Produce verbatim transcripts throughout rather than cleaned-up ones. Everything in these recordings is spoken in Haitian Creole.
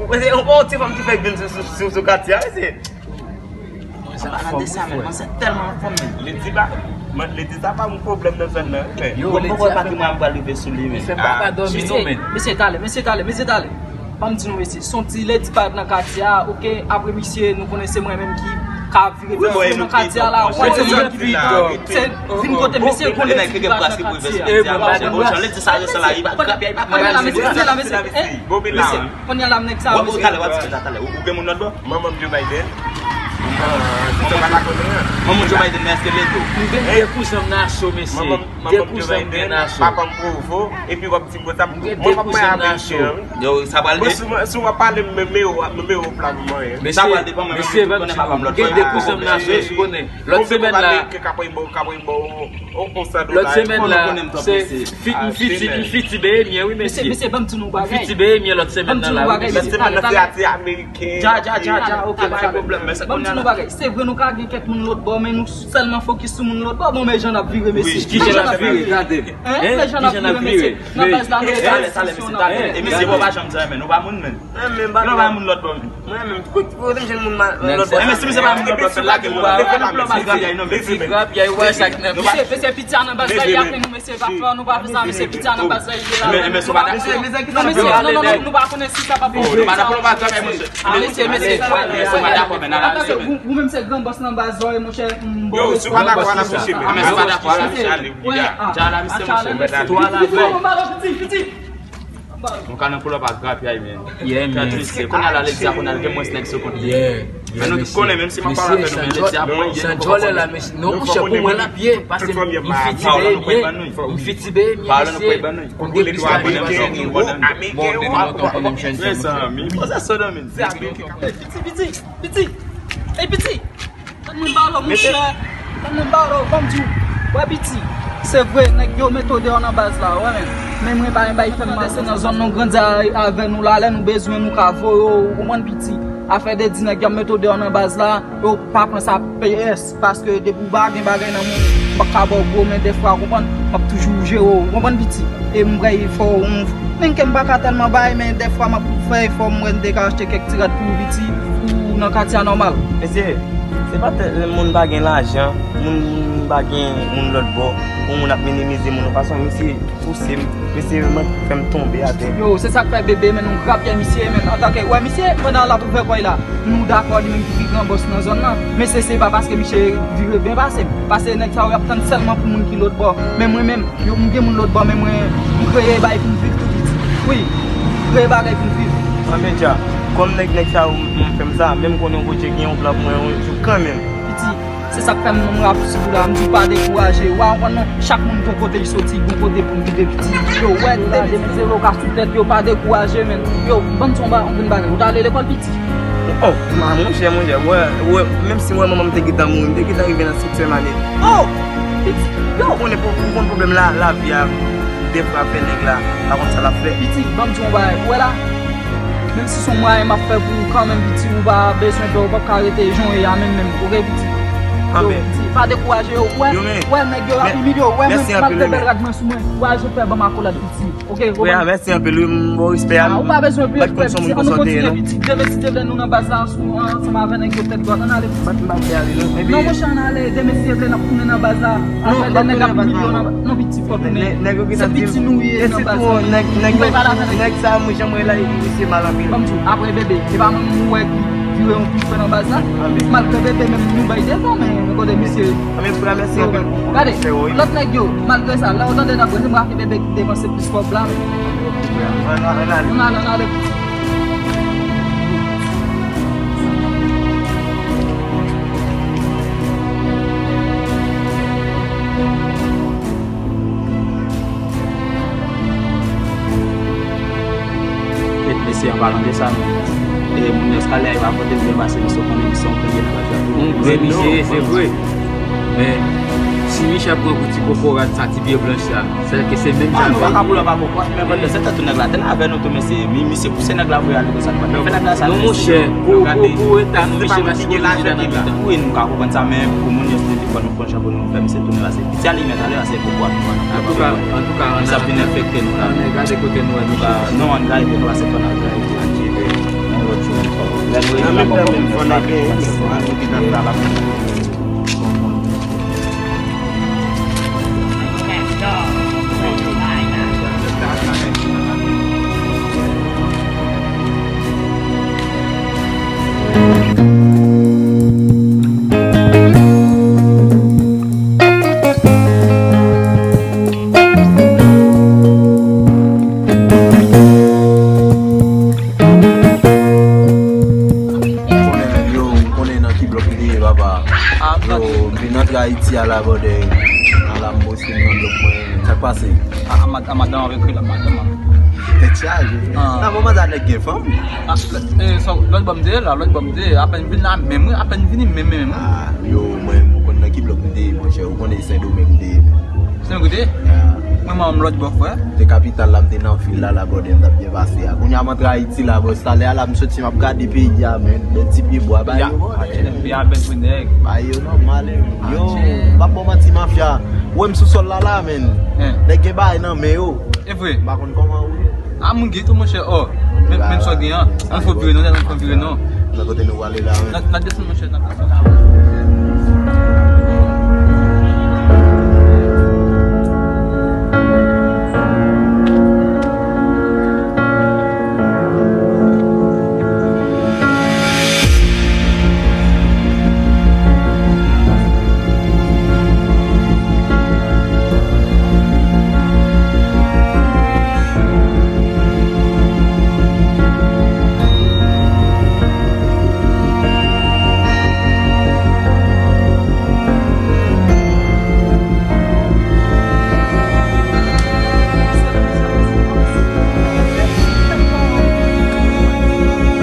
Mwen se yon bon ti fanm ki fèk vin sou, sou, sou, sou katye a, mesye. An palan de sa, men, mwen se tèlman anfòm, men. Ledi pa, mwen, Ledi sa pa yon pwoblèm nan zòn nan, men. Yo, bon, Ledi bon, a pa patrimwàn pral rive sou li, men. Misye pa ka dòmi, non, men. Mesye, talè, mesye, talè, mesye, talè. Ban m di nou, mesye, se yon ti Ledi pa nan katye a, oke? Apre misye, nou konnen se mwen menm ki ka vire nan katye a la. Ou wè, se vin kote mesye konnen ti pa nan katye a. Mesye, kounye a la, mesye, kounye a la, mesye, eh, mesye. Ou gen moun lòt bò? Manman m Joe Biden. Ah, se sa pa ta konnen an. Manman m Joe Biden, men èske l ede w? M gen de kouzen m nan Nassau, mesye. De kouzen m gen nan Nassau. Papa m Provo, epi w ap di m konsa. M gen de kouzen m nan Nassau. Yo, sa pral de. Si w ap pale m, men, men, men, men, w ap la, m manyen. Sa pral depann, men, men, tout konnen papa m lòt bò. M gen de kouzen m nan Nassau, ou konnen. Lòt semèn la, lòt semèn la, se fi-, m fiti, m fiti Behemyen, wi, mesye. Mesye, mesye, ban m di nou bagay. M fiti Behemyen lòt semèn nan la, wi, mesye. Lòt semèn nan, se ati ameriken. Ja, ja, ja, ja, oke, pa gen pwoblèm. Men sa kounye a la. Ban m di nou bagay. Se vre, nou ka gen kèk moun lòt bò, men nou sèlman fokis sou moun lòt bò. Bon, men jan n ap vire, mesye. Ki jan n ap vire? Gade. Hein? Men jan n ap vire, mesye. Nan baz la, nou talè, talè, mesye, talè. E mesye, bon, pa janm di anyen, men nou pa moun, men. Mwen menm, pa gen moun lòt bò menm. Mwen menm, kote, kote m jwenn moun lòt bò? E men si misye pa moun lòt bò, fè l lage moun lòt bò, fè l ap grapyay non, mesye. Grapyay, wè, sa k nan. Mesye, mesye, piti a nan baz la, y ap nou, mesye, pa fè, nou pa fè sa, mesye, piti a nan baz la, y ap nou. Men, men, si w pa dakò. Non, mesye, non, non, non, nou pa konnen si sa pa bon. Nou pa dakò, nou pa grapyay, monchè. Ah, mesye, mesye, mesye, pa dakò, men, ala, mesye, men. Ou menm se gran bòs nan baz la, monchè. Yo, si w pa dakò, ala, monchè, men. Ah, men si w pa dakò, ala, mesye, ale. Dja la, mesye, monchè. Piti, piti. Nou ka nan koulè pa grapyay, men. Yeah, men. Kounye a la, Ledi a, kounye a, gen mwens nèg sou kont li. Yeah, yeah, men nou tout konnen, menm si m ap pale avè nou, men Ledi a, mwen, San Djòlè la, mesye. Non, monchè, pou mwen, l ap ye, paske m fiti Behemyen, m fiti Behemyen, mesye. M gen plis abòne pase nou. Bon, depi lontan m konnen m jwenn San Djòlè. Piti, piti, piti. Ey, piti. Tann mwen ba w, monchè. Tann mwen ba w, ban m di w. Wè, piti. Se vre, nèg yo mete w deyò nan baz la, wè, men. Men mwen pa gen bay fè m mande nan zòn nou grandi a-, avè nou la, lè nou bezwen nou ka voye w, ou konprann, piti. Afè de di nèg y ap mete w deyò nan baz la, yo pa pran sa peyès, paske depi w pa gen bagay nan men w, m p ap ka ba w gwo, men dèfwa, ou konprann, m ap toujou jere w, ou konprann, piti. E m prè efò, m, menm ke m pa ka tèlman bay, men dèfwa m ap fè efò, m wè m te ka achte kèk ti rad pou piti, pou nan katye a nòmal. Mesye, se pa tèt moun pa gen lajan, moun pa gen moun lòt bò, pou moun ap minimize moun yon fason, mesye pouse m, mesye fè m tonbe atè. Yo, se sa k fè bebe, men nou grapyay misye, men antanke, wè misye, pandan l ap ouvè kò l la, nou dakò li menm ki pi gran bòs nan zòn nan, men se, se pa paske misye vire byen pase m, paske nèg sa yo y ap tann sèlman pou moun ki lòt bò, men mwen menm, Yo, m gen moun lòt bò, men mwen, m kreye bagay pou m viv tou piti. Wi, m kreye bagay pou m viv. An men dja, kòm nèg, nèg sa yo, m, m fè m sa, men m konnen Bondye gen yon plan pou mwen yon jou kanmenm. Piti, se sa k fè m, m rap sou la, m di w pa dekouraje. W a konprann non, chak moun gon kote l soti, gon kote pou l rive piti. Yo, wè, de mil zewo ka sou tèt, yo pa dekouraje, men. Yo, ban m di w yon ba-, yon grenn bagay. Ou t ale lekòl piti? Oh, ma, monchè, monchè, wè, wè, menm si wè manman m te gentan mouri, m te gentan rive nan senkyèm ane. Oh! Piti, yo, ou konnen pou, ou konn pwoblèm la, lavi a, dèfwa fè nèg la pa konn sa l ap fè. Piti, ban m di w yon bagay, ou wè la, menm si se yon mwayen m ap fè pou ou kanmenm, piti, ou pa bezwen pè, ou p ap ka rete jan w ye a menm, menm, oke, piti? Yo, piti, pa dekouraje, yo, wè, wè, nèg yo ap imilye w, wè, mwen, malgre bèl rad mwen sou mwen, kouwaj ou fè ban m akolad, piti. Ok, Roman. Mèsi anpil, wi, m ba w respè a. Ah, ou pa bezwen pli respè, piti. Ann nou kontinye, piti. Demen si Dye vle, nou nan baz la ansanm avè nèg yo tèt dwat. Ann ale, piti. Bat m pa vle ale, non. Non, monchè, ann ale. Demen si Dye vle, n ap tounen nan baz la. Apre lè nèg ap imilye w nan, non, piti, fò tounen. Se piti nou ye nan baz la. Nèg, nèg, nèg sa, mwen, jan mwen la, misye mal anpil. Ban m di w, apre bebe, e pa mwen m wè ki vire yon kou fè nan baz la. Malgre bebe menm nou bay devan, men kote misye. Gade, lòt nèg yo, malgre sa, lè w tande n ap rele, m raple bebe ki devan se plis kòb la, men. Ann ale, ann ale. Kèt, mesye, an palan de sa, men, e, moun yo eskalè a, yo pa pote byen pase, mesye, konnen misye yon premye nan baz la. Yon grenn misye ye, se vre. Men, si Michel pran pou ti kokorat sa, ti pye blanch sa, se ke se menm jan nou pa ka pou lè pa kokorat, men pandan se tan tou nèg la te la avè nou tou, mesye, mi-, misye pouse nèg la voye ale konsa, nou pa fè nèg la sa. Non, monchè, pou, pou, pou eta nou, mesye, pa sipoze chita nan mitan. Wi, nou ka konprann sa, men pou moun yo se te fò nou pran jan pou nou fè misye tounen la, se piti alimè talè a, se pou bwa nou pran. Antouka, antouka, sa vin enfekte nou la. Ann gade kote nou wè misye. Non, ann gade kote nou la, se fò n al gade. Nan menm tan, menm fò n ede, nou ki nan sa la. Konnen, yo, ou konnen nan ki blòk li te ye, papa. Yo, m vin antre Ayiti a la, brother. Ala m poste m nan blòk mwen. Sa k pase? A, a, mad-, a, madanm avèk yo la, madanm an. Tèt chaje. Ah. Nan moman sa nèg gen fanm. Ah, lòt, eh, sa, lòt bò m te ye la, lòt bò m te ye. Apèn vin la menm, wi, apèn vini menm, menm, menm. Ah, yo, mwen, ou konn nan ki blòk m te ye, monchè. Ou konnen Sendomeng m te ye. Sendomeng ou te ye? Ya. Mwen, mwen, lòt bò, frè. Te kapital la, m te nan vil la, la, brother, m t ap byen pase a. Kounye a, m antre Ayiti la, bòs. Talè a la, m soti, m ap gade peyi a, men. Bèl ti pye bwa, ba yo, brother. Peyi a bèl pou nèg. Ba yo nòmal, eh. Yo, m p ap ba w manti, mafya. Ou wè m sou sòl la, la, men. Nèg gen bagay nan men yo. E vre. M pa konn kòman ou ye. Ah, moun gen tou, monchè. Oh, men, men sa gen an. An fò vire non, an fò vire non. Nan kote nou prale la, men. N ap desann, monchè, n ap desann.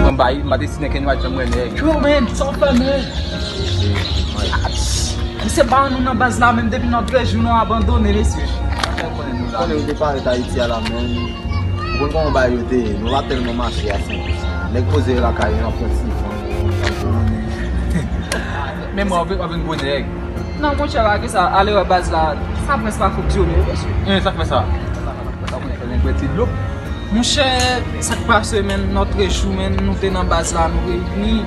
Mwen bay, m pa deside ke nou al janm wè nèg. Yo, men, sa w fè, men? Misye ba nou nan baz la, menm depi nan trèz jou nou abandone, mesye. Konnen ou te parèt Ayiti a la, men. Ou konn kòman bagay yo te ye, nou pa tèlman mache a san pou san. Nèg poze lakay yo, n ap pran ti van. Men mwen, w ap vin gwo nèg. Non, monchè, pa gen sa, ale wè baz la. Sa prens pa fonksyone, mesye. Eh, sa k fè sa? Sa konn fè nèg wè ti dlo. Monchè, sa k pase, menm, lòt jou, menm, nou te nan baz la, nou reyini.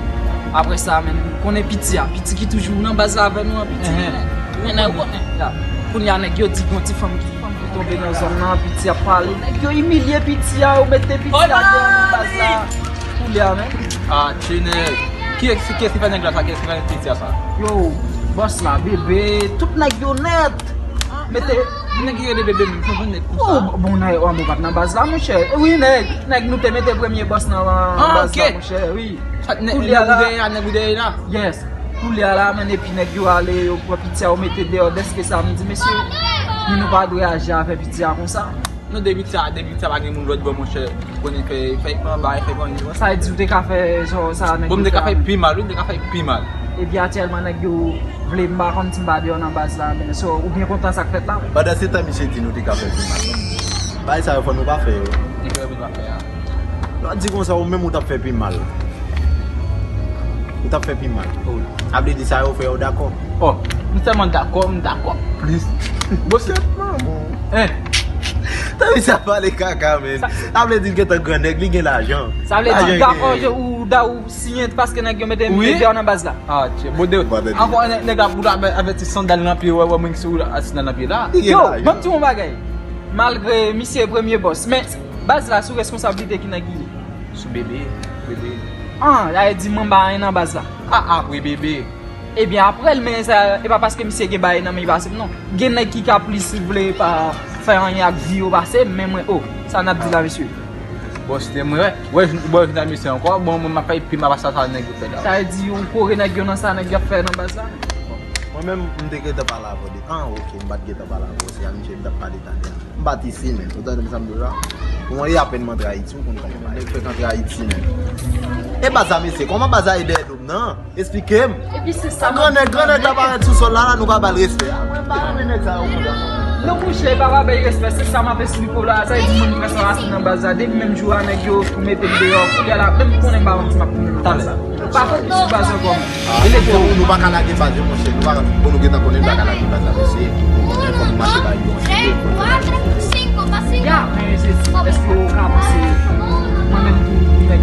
Apre sa, menm, konnen piti a, piti ki toujou nan baz la avè nou an, piti. Kounye a nèg yo di gon ti fanm ki, fanm ki tonbe nan zòn nan, piti ap pale. Nèg yo imilye piti a, yo mete piti a deyò nan baz la. Kounye a menm. Ah, ti nèg. Kiyès, kiyès ki fè nèg la sa? Kiyès ki fè piti a sa? Yo, bòs la, bebe, tout nèg yo nèt. Mete. Nèg ki rele bebe menm, se yon nèg konsa. Oh, bon, nèg, oh, mwen pa t nan baz la, monchè. Wi, nèg, nèg nou te mete premye bòs nan, nan baz la, monchè, wi. Kounye a la. Nèg ou dèyè la? Yes. Kounye a la, men, epi nèg yo ale, yo pran piti a, yo mete deyò, dèske sa, m di, mesye, men nou pa dwe aji avè piti a konsa. Non, depi sa, depi sa pa gen moun lòt bò, monchè. Konnen fè, fè anba, fè anba. Sa vle di ou te ka fè jan sa, nèg yo fè a? Bon, m te ka fè pi mal, wi, m te ka fè pi mal. Epi aktyèlman, nèg yo vle m pa konn si m pa deyò nan baz la, men so, ou byen kontan sa k fèt la? Pandan se tan, misye di nou te ka fè pi mal. Bagay sa yo, fò nou pa fè yo. Ki fè nou pa fè a? Lè w di konsa, ou menm ou t ap fè pi mal. Ou t ap fè pi mal. Sa vle di sa yo fè, ou dakò? Oh, m tèlman dakò, m dakò plis. Bon, se, hein? Tanmi sa pale kaka, men. Sa vle di l gentan gran nèg, li gen lajan. Sa vle di dakò, ou da ou siyen paske nèg yo mete m deyò nan baz la. Ah, tchè, bon, de, ankò nèg, nèg la pou avèti sandal nan pye, wè, wè, mwen ki sou sandal nan pye la. Yo, ban m di yon bagay. Malgre misye premye bòs, men baz la sou responsablite ki nèg li ye? Sou bebe, bebe. Ah, sa vle di mwen pa anyen nan baz la. Ah, apre bebe. Ebyen, apre l, men sa, e pa paske misye gen bagay nan men li pase m, non. Gen nèg ki ka plis vle pa fè anyen ak vi yo pase m, men mwen, oh, sa n ap di la, mesye? Bòs, te mwen, wè, wè, bò, vin a mesye ankò, bon, mwen, m ap fè pi mal pase sa, sa nèg yo fè la. Sa vle di, ou kore nèg yo nan sa nèg yo ap fè nan baz la? Mwen menm, m te gentan pale avè w de, ah, ok, m pa t gentan pale avè w, se a misye m t ap pale talè a. M pa t isi, men. Ou tande sa m di w la? Bon, e apèn m antre Ayiti, ou konn kòman bagay. Nèg fèk antre Ayiti, men. E baz la, mesye, kòman baz la ye dèyè do m nan? Esplike m. Epi se sa. Grannèg, grannèg la parèt sou sòl la, la, nou pa ba l respè. Mwen pa renmen nèg sa yo konsa. Non, monchè, pa ba l respè, se sa m ap esplike w la. Sa vle di, mwen, m pran sa rasin nan baz la. Depi menm jou a, nèg yo tou mete m deyò. Kounye a la, menm konnen m pa konn si m ap tounen nan baz la. Pa konn ki sou baz ankò. E lè tou, nou pa ka lage baz yo, monchè. Nou pa ka, bon, nou gentan konnen nou pa ka lage baz la, mesye. Fò nou mache bay yo. Ya, men se, èske ou ka panse mwen menm tou, nèg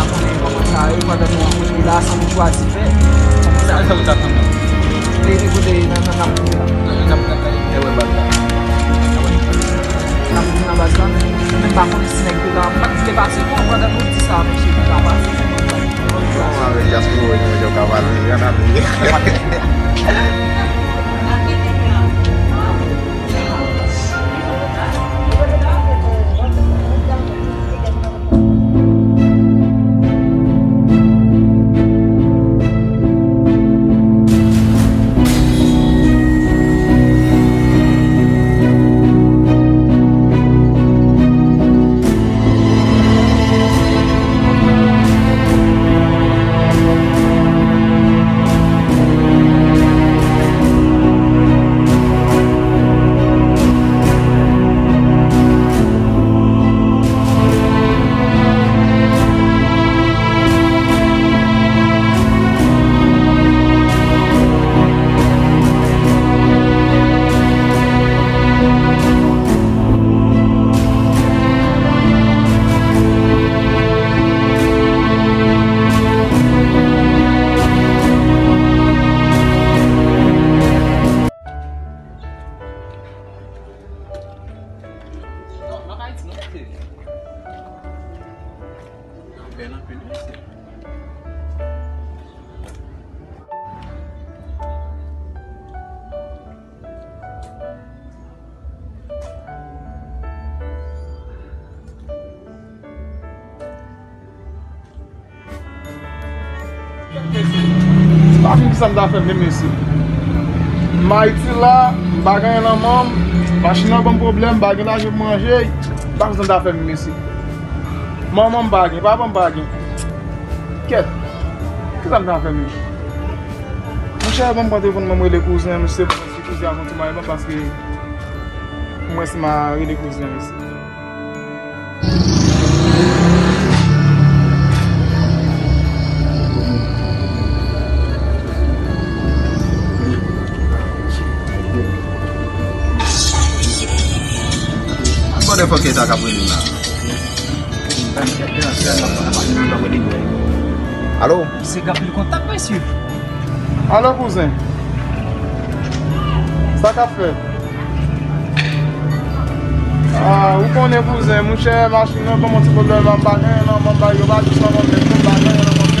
pa konnen kòman sa ye, pandan nou rankontre la, sa nou chwazi fè. Sa, sa nou t ap tann nan? E, e kote nan, nan, nan, nan, nan, nan, nan, nan, nan, nan, nan, nan, nan baz la, men m pa konnen si nèg yo la, m pa t vle pase non, pandan nou di sa, mesye, nou ka pase. Bon, avèk dyaspora, nou menm, yo ka pale, y an ale. Non, pa Ayiti, non, mesye. Bèl anpil, mesye. M pa konn kisa m ta fè menm, mesye. M Ayiti la, m pa gen anyen nan men m, machin nan ban m pwoblèm, m pa gen lajan pou manje, m pa konn kisa m ta fè menm, mesye. Manman m pa gen, papa m pa gen. Kèt, kisa m ta fè menm? Monchè, ban m pran telefòn mwen, m rele kouzen, mesye, pou mwen si kouzen an konn ti mari ban m, paske pou mwen si m a rele kouzen an, mesye. Motherfucker ta k ap rele m la. Alo? Se gen anpil kontak, mesye. Alo, kouzen. Sa k ap fèt? Ah, ou konnen, kouzen, monchè, machin nan ban m yon ti pwoblèm la, m pa gen anyen nan men m, yo pa jis nan men m, m pa gen anyen nan men m.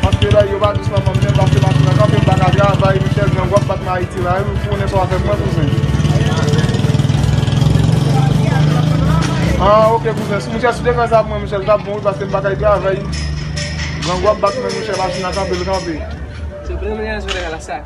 Paske la, yo pa jis nan men m, paske machin nan kanpe, m pa ka travay, monchè, grangou ap bat mwen Ayiti la, wi, ou konnen sa w ap fè mwen, kouzen. Ah, ok, kouzen, si monchè, si w te fè sa pou mwen, monchè, li t ap bon, wi, paske m pa ka travay. Grangou ap bat mwen, monchè, machin nan kanpe, l kanpe. Se premye jou la sa.